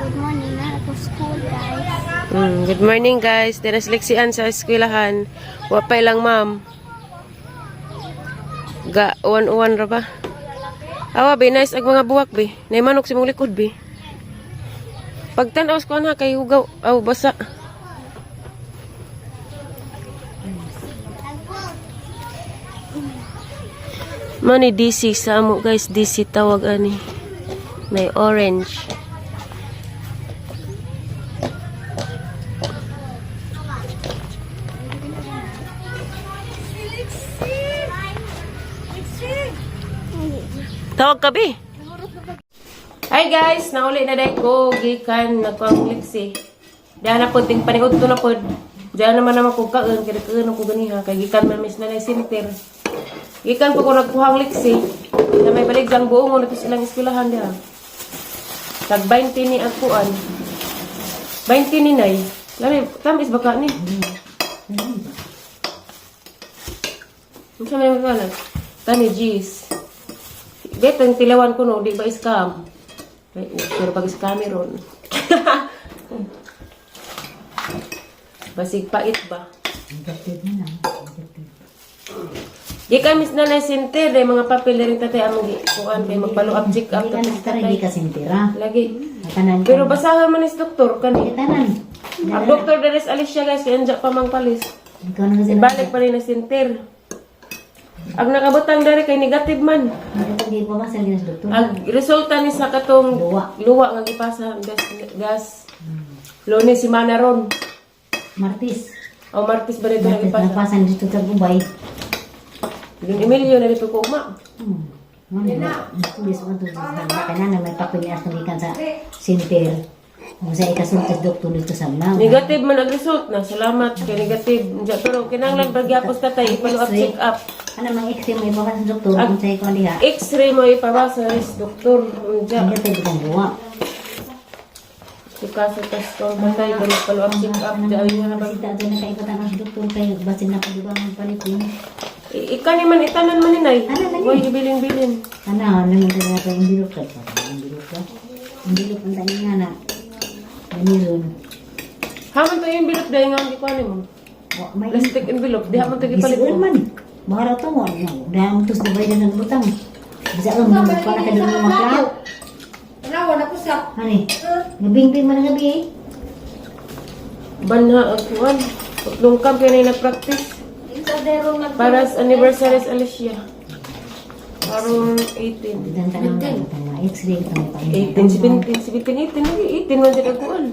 Good morning na to school, guys. Good morning, guys. Dira seleksian sa eskwelahan. Wa pa ilang ma'am. Ga uwan-uwan ra ba? Awa be, nice ag mga buwak be. Nay manok sa imong likod be. Pagtan-aw sa kuan ha kay hugaw aw basa. Mani DC sa amo, guys, DC tawag ani. May orange. Tawag ka be. Hi guys, nauli na dahil ko gikan nagkuang liksi. Diyan na pod ting paniud to na pod. Diyan naman naman ko kaon kay kaon ko ganiha kay gikan man mis na center. Gikan po ko nagkuhang liksi. Na may balik lang buong na to silang eskwelahan diha. Tag 20 ni ang kuan. 20 ni nay. Lami tamis baka ni. Unsa may mga Tani G's. Dito yung tilawan ko no, di ba scam? Ay, pero pag scammer ron. Basig pait ba? Negative na lang. Negative. Di kami na na center, dahil mga papel na rin tatay among kuan kay magpalo up check up Hindi ka tapos na hindi tatay. ka sintira. Lagi. Tanan. Pero basahan man is doktor kani. Tanan. Ang doktor deres Alicia, guys, kay anja pa mang palis. Ikaw na kasi. Ibalik pa rin na center. Ang nakabutang dere kay negative man. Hindi pa ba sa linas doktor? Ang resulta ni sa katong Luwa. Luwa nga gipasa gas gas Lunes si Mana ron. Martis. O Martes ba nito Martis nagipasa? napasan dito sa Dubai. Dun Emilio na dito ko ugma. Ano na? Pulis mo to sa kana na may papel as gikan sa center. Kung sa ikasulti sa doktor dito sa mga. Negative man ang result na. Salamat kay negative. Diya, pero kinahanglan pagyapos tatay ipalo up check up. Ano mang x-ray mo ibakan sa doktor kung sa ikaw diha. X-ray mo ipabasa sa doktor. Diya. Negative kang buwa. Si kaso tas kung patay ganun palo up check up. Diya ay nga ba. Bisita doon na kaikutan ang doktor kay basin na padubang ang palitin. Ika ni man itanan man ni nay. Tanan man ni. Way gibilin-bilin. Ana, ano man talaga pa yung bilok ka. Yung bilok ka. Yung bilok ang tani nga na. Maniron. Haman to yung bilot dahil nga hindi ko ano mo. Wa may Plastic envelope. Diha man to gipalit Gisuon mo. man. Mahara to mo. Dahil tos Dubai na nagbutang. Bisa ka mo pa na ka doon mga plato. Tanawa na ko sa Hani, gabing-bing man ang gabi eh. Banha ang kuan. Tatlong camp yun ay nag-practice. Intadero nga Para sa anniversary sa Alicia. Around 18. Dan tanang na x-ray ito may pain. 18, 17, 17, 18, lagi 18 man dyan ang kuan.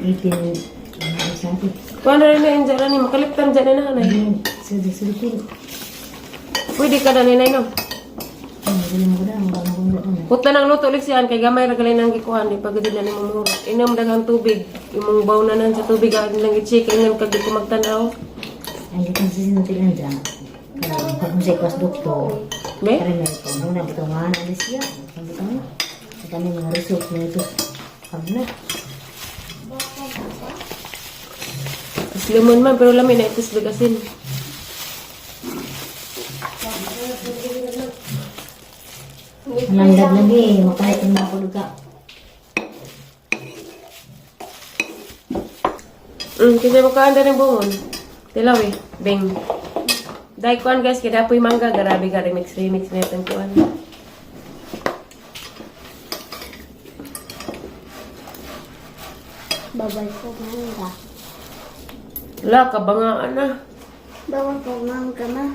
18. Ano sa atin? Kuan na rin na yun dyan ni, makaliptan dyan na nanay. Sudah-sudah. Pwede ka na ninay no. Ano mo na, ang bagong na. Puta nang luto ulit siyan, kay gamay ra galay nang gikuhan, di pagod na ni mong Inom daghang tubig, imong bawnanan sa tubig, ang nang i-check, ingon kag di ko magtanaw. Ang gikan sa sinutil dyan. Pag mo sa ikwas doktor, Be? Kare may ito, na bitaw nga na siya. Ang bitaw na. Sa kami mga result na ito. Pag na. As lemon man, pero lami na itis bagasin. Landag lagi, makalit ang mga kuluga. Kasi makaanda ng bungon. Tilaw eh. Bing. Dahil kuan guys, kaya po'y mangga, grabe ka, remix, remix na itong kuan. Bawal ko mangga. Wala, kabangaan na. Bawal ko mangga ma.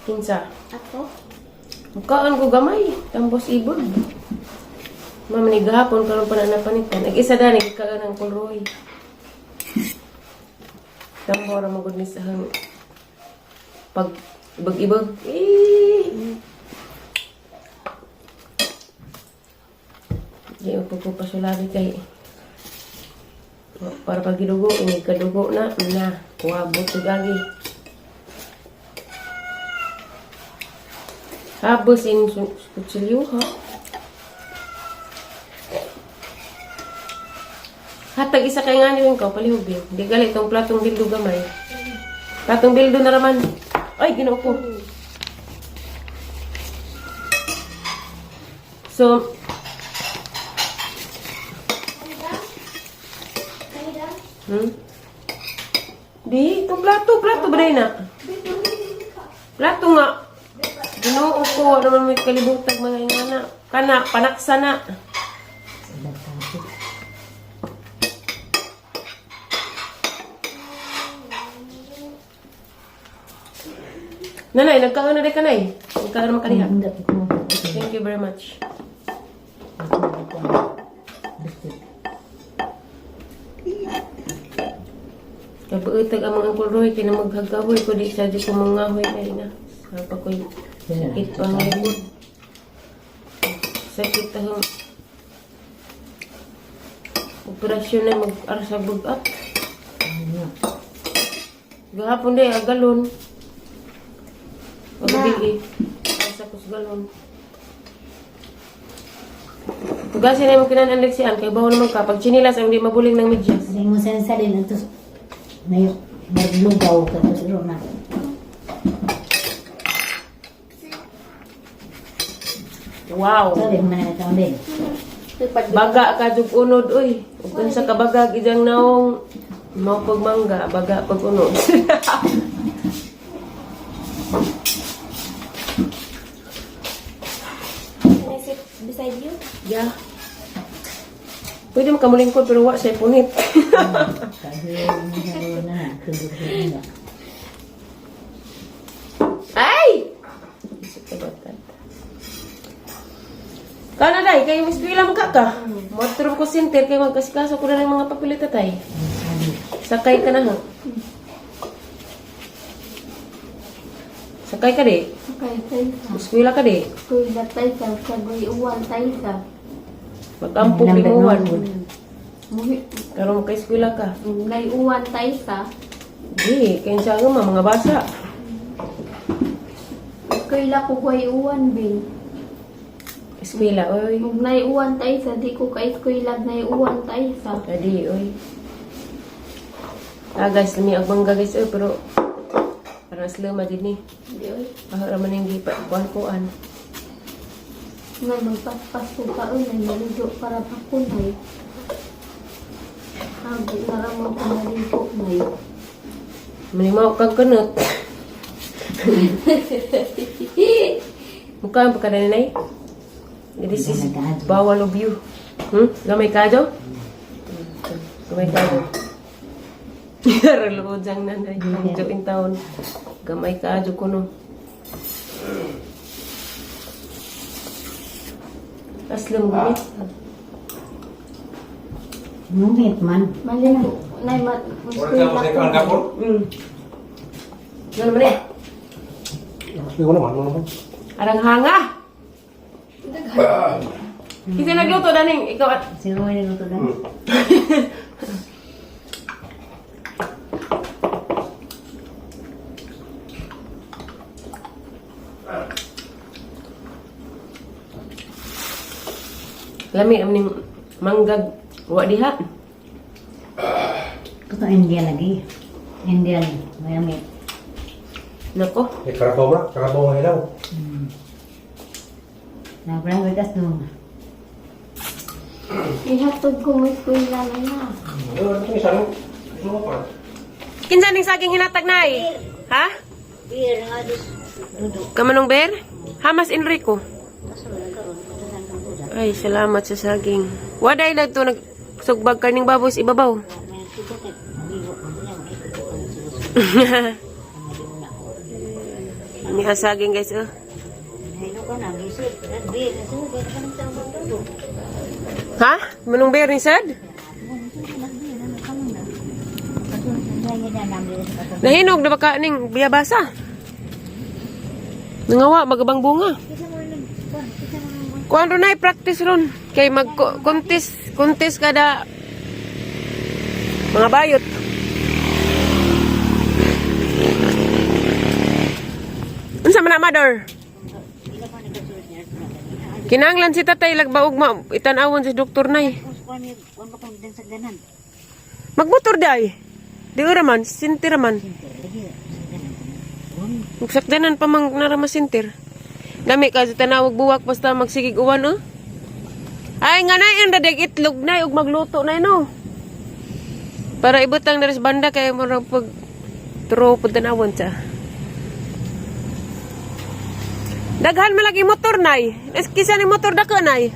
Kinsa. Ako? Mukhaan ko gamay. Tambos ibon. Ma'am, ni gahapon karon pa na napanitan. Nag-isa da, nagkaga ng kulroy. Tambo ra mo gud ni sa hang pag ibag-ibag. Eh. Di ko ko pasulabi kay para pag gidugo, inig kadugo na, na, kuwabot to gagi. Habos in kutsilyo ha. Hatag isa kay nga niyo ko palihog yun. Di gali itong platong bildo gamay. Platong bildo na raman. Ay, ginoo ko. So, Di, itong plato, plato ba na? Plato nga. Ginoo ko, wala naman may kalibutag mga ingana. Kana, panaksa na. Nanay, nagkaon na rin ka, nay. Nagkaon naman kaniha. Thank you very much. Kabuutag ang mga Uncle Roy, kaya na maghagahoy ko di sa di ko mangahoy kay na. Kapag ko'y sakit pa ang likod. Sakit ang operasyon na mag-arsa bugat. Gahapon di, agalon. Pagabi eh. Arsa ko sa galon. Tugasin na yung kinanan siyan, kay bawo naman ka. Pag chinilas, ang di mabuling ng medyas. Sa imong salin ato may maglugaw ka to siguro na. Wow! Sorry, man na taon din. Baga ka jug unod oy. Ug unsa ka bagag ijang naong mao pag mangga, baga pag unod. Can I sit beside you? Yeah. Pwede mo kamulingkod pero wa siya punit. Kayo na tulog na. Ay! Isip ka ba Kana day, kayo mas bilang ka ka. Motor ko center kay magkasikaso ko na ng mga papilita tay. Sakay ka na ha. Sakay ka di. Okay, tayo sa. Eskwela ka di. Kuya tayo sa. Sagoy uwan tayo sa. Magampok limuan. Muhi. Karon ka eskwela ka. Nay uwan tayo sa. Di, kaya siya nga mga basa. Kuya ko koy uwan bin. Eskwela, oy. Ug nay uwan tayo sa di ko kay eskwela nay uwan tayo sa. Adi, oy. Ah, guys, lami ang mangga, guys, oy, pero parang sila din ni. Di oy. Ah, raman yung gipa, kuan kuan. Nga magpaspas ko ka oy nay maligo para pa ko nay. Agi na ra mo ko maligo nay. Manimaw kag kanot. Mukha ang pagkadanay. This is bawal of you. Gamay ka, Jo? Gamay ka, Jo. Reload ang nanay. Ang Jo in town. Gamay ka, Jo kuno. Aslam gumit. Ngumit man. Maligo nay mat Wala ka mo sa ikaw ang kapon? Ano naman eh? Hindi ko naman, ano naman. Arang hanga! Kasi nagluto daning ikaw at Siguro may nagluto na. Lami am ning manggag wa diha. Ito India lagi. Indian, Miami. Nako, Eh, karabaw na. Karabaw nga ilaw. Nabrang witas dong. Ihatod ko mo eskwela na na. Ano, ano ito isa, no? Ano pa? Kinsa ning saging hinatag nay? Ha? Beer nga dus. Dudu. Kamanong ber? Hamas Enrico. Ay, salamat sa saging. Waday na to nagsugbag kaning babos ibabaw. Ni saging guys oh. Ha? Manong ber ni sad? Nahinog na baka ning biyabasa. Nangawa magabang bunga. Kuan ron ay practice ron kay mag contest contest kada mga bayot. Unsa man na mother? Kinahanglan si tatay lagbaog ma itan-awon si doktor nay. Magmotor day. Di ora man, sintir man. Magsakdanan pa mang narama sintir. Dami ka sa tanawag buwak basta magsigig uwan oh. Ay nga nay ang dadag itlog nay ug magluto nay no. Para ibutang na rin sa banda kay murag pag turo pud tanawon sa. Daghan man lagi motor nay. Es kisa ni motor dako nay.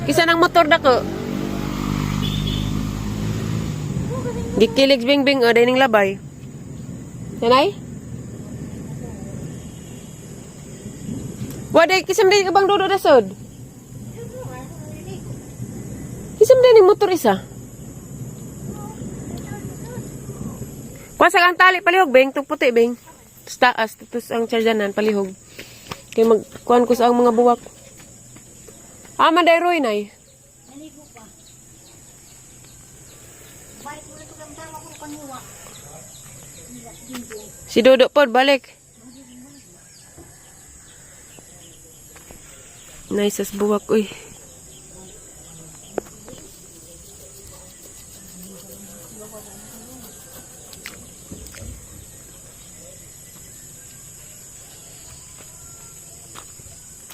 Kisa nang motor dako. Gikilig bing bing o dining labay. Nanay? Waday kisam day ibang dudo dasod. Kisam day ning motor isa. Kuwasa ang tali palihog beng tong puti beng. Tapos taas tapos ang charjanan palihog. Kay mag kuan ko sa ang mga buwak. Ah, man day Roy nay. Si Dodo pod balik. Nice as buwak uy.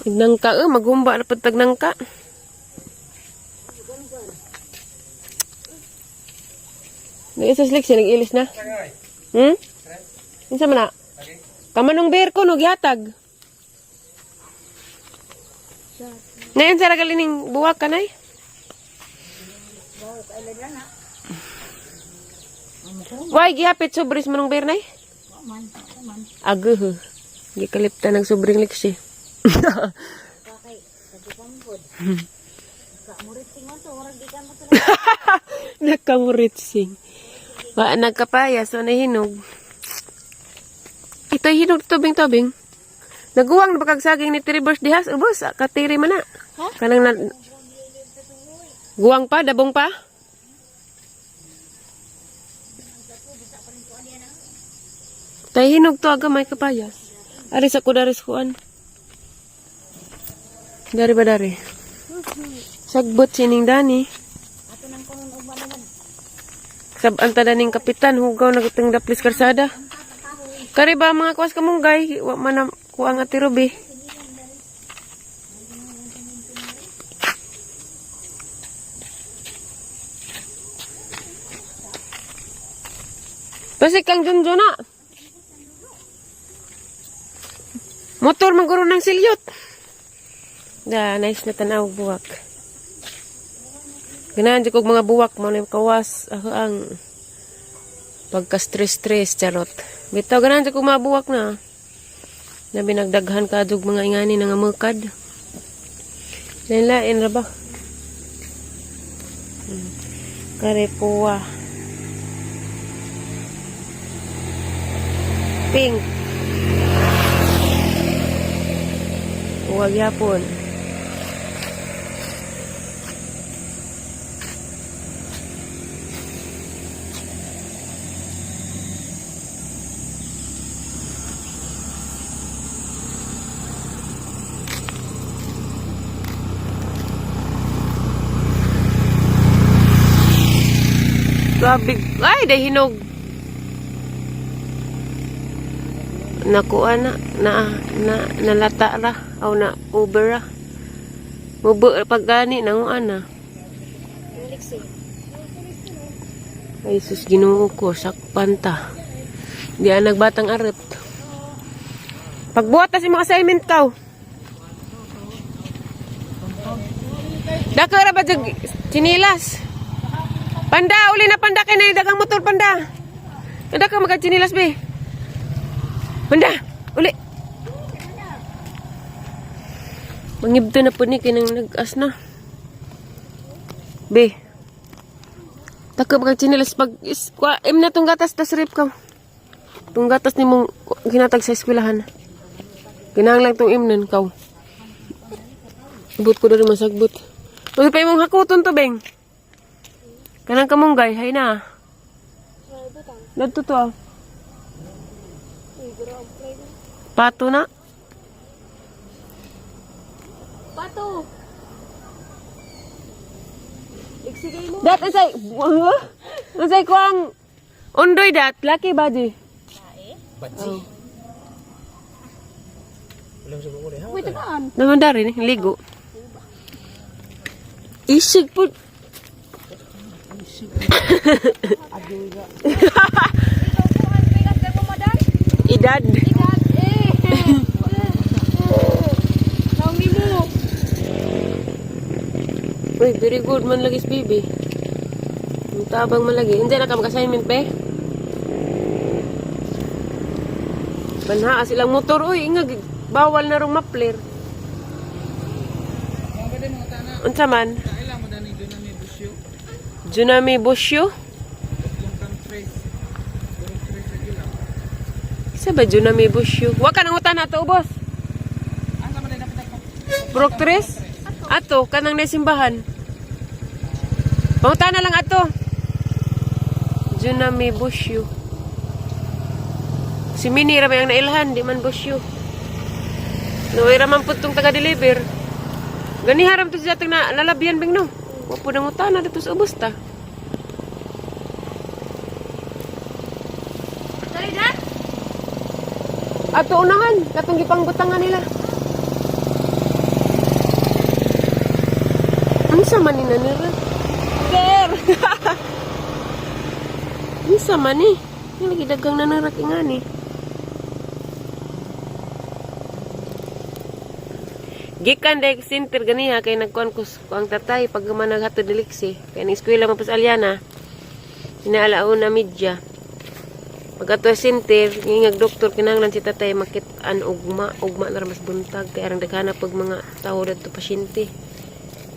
Nangka eh, maghumba na pud tag nangka. Nag-isa sa nag-ilis na. Hmm? Unsa man na? Kamanong beer ko no gihatag. Ngayon sa galining buwak kanay? Why gihapit sobres manong beer nay? Aguh. Gikalipta nag sobrang liksi. Nakamuritsing. Wa nagkapaya so nahinog. Ito hinog tubing-tubing. Naguwang na bakag saging ni Tribers dihas ubos katiri man na. Kanang na Guwang pa, dabong pa. Tay hinog to aga may kapayas. Ari sa kudaris kuan. Dari ba dari? Sagbot sining dani. Sab-an ta daning kapitan hugaw nagutang daplis karsada. Kari ba mga kuwas kamunggay, wa man na kuang ati Ruby. Basi kang junjo na. Motor maguro ng silyot. Da, nice na tanaw buwak. Ganahan jud kog mga buwak mo na yung kawas ako ang pagka stress-stress charot. Bitaw ganahan jud kog mga buwak na. Na binagdaghan ka jud mga ingani nga mukad. Lain-lain ra ba? Karepuwa. Pink. Huwag yapon. Grabe. Ay, dahil hinog. Nakuha na, na, na, nalata ra, o na over ra. Mubo, pag gani, nanguan na. Ay, sus, ginoo ko, sakpan ta. Di ang nagbatang arit. Pagbuhat na si mga assignment kaw. Dako ra ba jud chinilas? Panda, uli na panda kay na dagang motor panda. Dako magka chinilas be. Panda, uli. Mangibto na po ni kinang nag-as na. Be. Taka magka chinilas pag is, kwa, im na tong gatas tas rip ka. Tong gatas ni mong ginatag sa eskwelahan. Kinahanglan tong imnan kaw. Ibot ko na rin masagbot. Uy, pa imong hakuton to, Beng. Kanang kamunggay, hay na. Nagto to ah. Pato na. Pato! Iksigay mo. Dat isay, huh? Isay ko ang undoy dat, laki ba di? Batsi. Alam sa buko ha? Wait, tagaan. Naman dari ni ligo. Isig po. Edad. Edad eh. Naong nimo. Uy, very good man lagi si baby. Ang tabang man lagi. Hindi na ka mag-assignment, be? Banhaa silang motor. Uy, ingag. Bawal na rong mapler. Unsa man? Junami Busyo? Isa ba Junami Busyo? Wa ka nang utan ato, boss. Brok Tres? Ato, kanang nasimbahan. Pangutan na lang ato. Junami Busyo. Si Mini ra may ang nailhan, di man Busyo. Nuwi ra man pud tong taga-deliver. Gani haram to siya na lalabyan bing no. Wa pud ang utana dito sa ubos ta. Dali na. Ato unahan, katong gipangbutangan nila. Unsa man ni nanira? Sir. Unsa man ni? Yung lagi dagang nanarak ingani. Gikan dek center ganiha kay nagkuan ko ko ang tatay pag man naghatod ni Lixie. Kay ning eskwela man pas Aliana. Inaalaon na media. Pag ato center, ngingag doktor kinahanglan si tatay makit-an ugma, ugma na ra mas buntag kay arang daghana pag mga tawo dadto pasyente.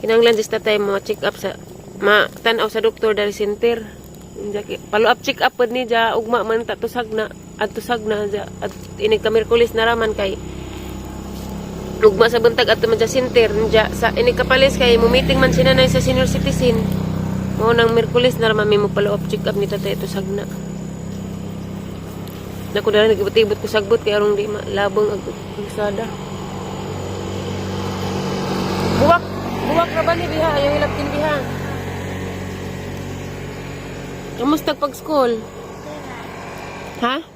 Kinahanglan si tatay ma check up sa ma tan-aw sa doktor dali center. Unsa kay follow up check up pud ni ja ugma man ta tusag na adto sagna ja at inig ka Miyerkules na raman kay ugma sa buntag adto man sa center ja sa inig kapalis kay mo meeting man si nanay sa senior citizen. Mao nang Miyerkules na raman may mo follow up check up ni tatay ito sagna. Naku dahil nagibot-ibot ko sagbot kay arong di malabong ag agsada. Buwak, buwak ra ba ni biha? Ayaw hilaptin biha. Kamusta pag school? Ha?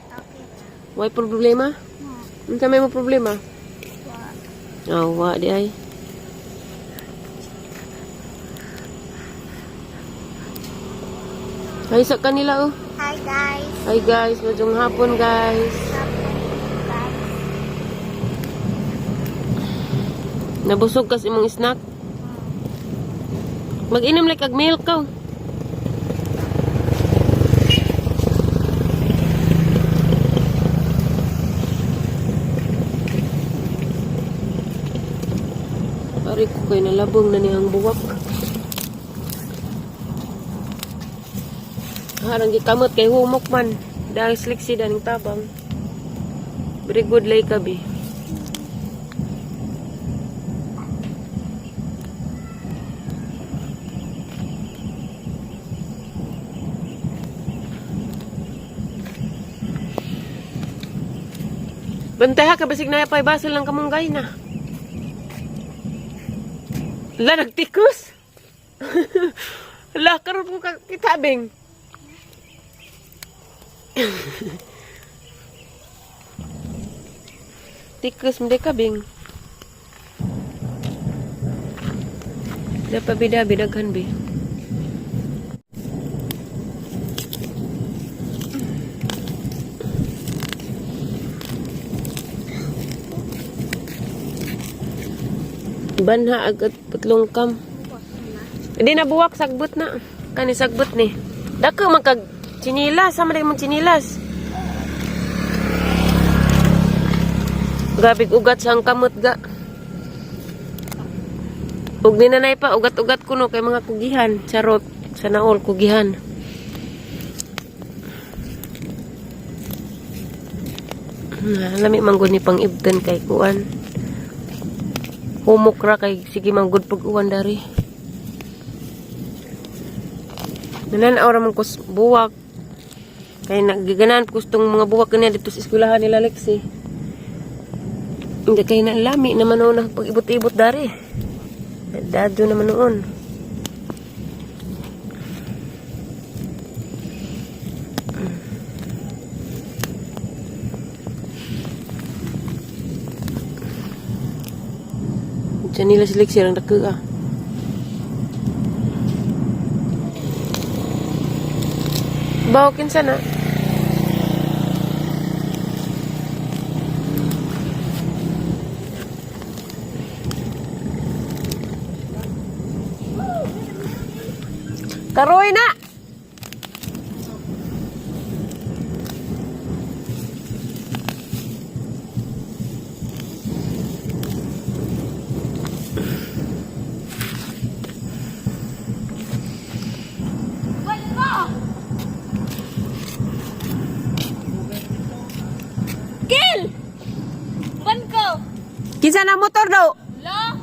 Way problema? Unsa may mo problema? Oh, wa di ay. Ay sa kanila oh. Hi guys. Hi guys, madyong hapon guys. Guys. Nabusog kas imong snack. Mag-inom like ag milk ka. Pare ko kay nalabong na niyang buwak. Harang gikamot kay humok man. Dahil sliksi daning tabang. Very good lay kabi. Bantay ha, kabasig na pa'y basol lang kamunggay na. La, nagtikus. La, karon ko kita, Bing. Tikus, hindi ka, Bing. Dapat bida, bidaghan, Bing. Banha agad putlong kam. Hindi na buwak, sagbot na. Kani sagbot ni. Dako man kag chinilas, sama dai mong chinilas. Grabe ugat sa ang kamot ga. Ug ni nanay pa ugat-ugat kuno kay mga kugihan, charot sa naol kugihan. Lami man gud ni pang ibdan kay kuan. Humok ra kay sige man gud pag uwan dari. Nananaw ra man kus buwak. Kay nagiganahan gustong mga buwak kaniya dito sa eskwelahan nila Lexi. Hindi kay nalami naman noon na pag-ibot-ibot dari. Dado naman noon. Diyan nila si Lexi ang dako ah. Baw kinsa na. Karoy na. Wala! Kill! Ban ko! Kinsa na motor daw? La!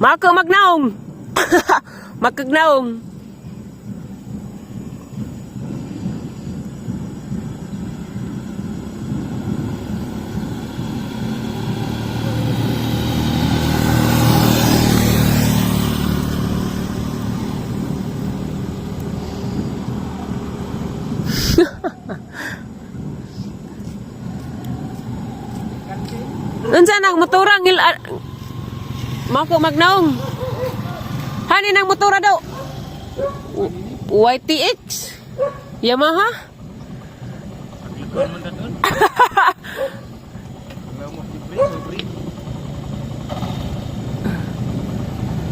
Maka magnaong. Makagnaong. Unsa nang motora ngil Mako magnaong. Hani nang motora daw. YTX Yamaha.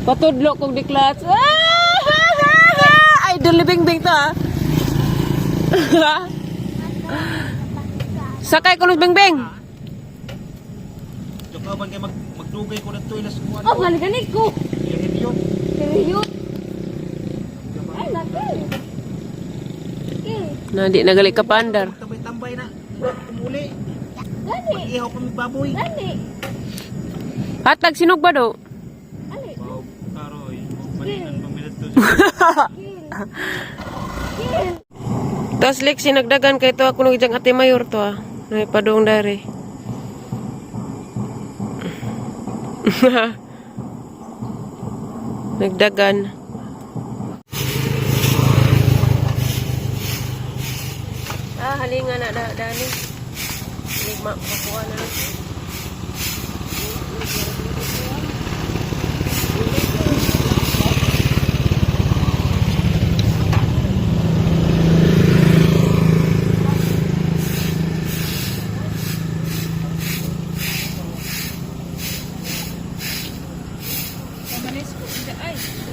Patudlo kog di clutch. Ah! Idol libing bing to ah. Sakay ko bing bing. Joke ban kay magdugay ko na to ilas ko. Oh, gani ko! Yun. Kiriyot! Ay, laki! Kill! Na di nagali ka pandar. Tambay-tambay na. Tumuli. Gani! Ihaw kami baboy. Gani! Hatag sinog ba do? Ali! Wow, karoy. Balikan pamilat to. Kill! Kill! Tapos Lexi nagdagan kay to ako nung ate mayor to ah. Nay padung dari. Nagdagan. Ah, halinga na da dani. Ligma makuha na.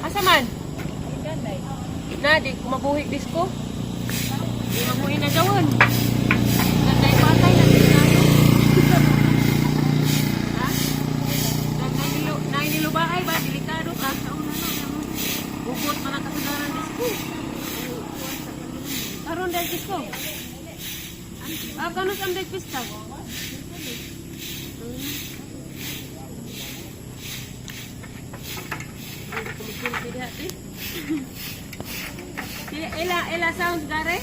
Asa man? Na, di ko mabuhi disco. Di mabuhi na gawon. Nanday patay na di na. Ha? Nagnailo, nainilo ba ay ba delikado ka sa una na. Bukod man ang kasagaran disco. Karon dahil disco. Ah, kanos ang dahil pista? Ela, ela sound gare?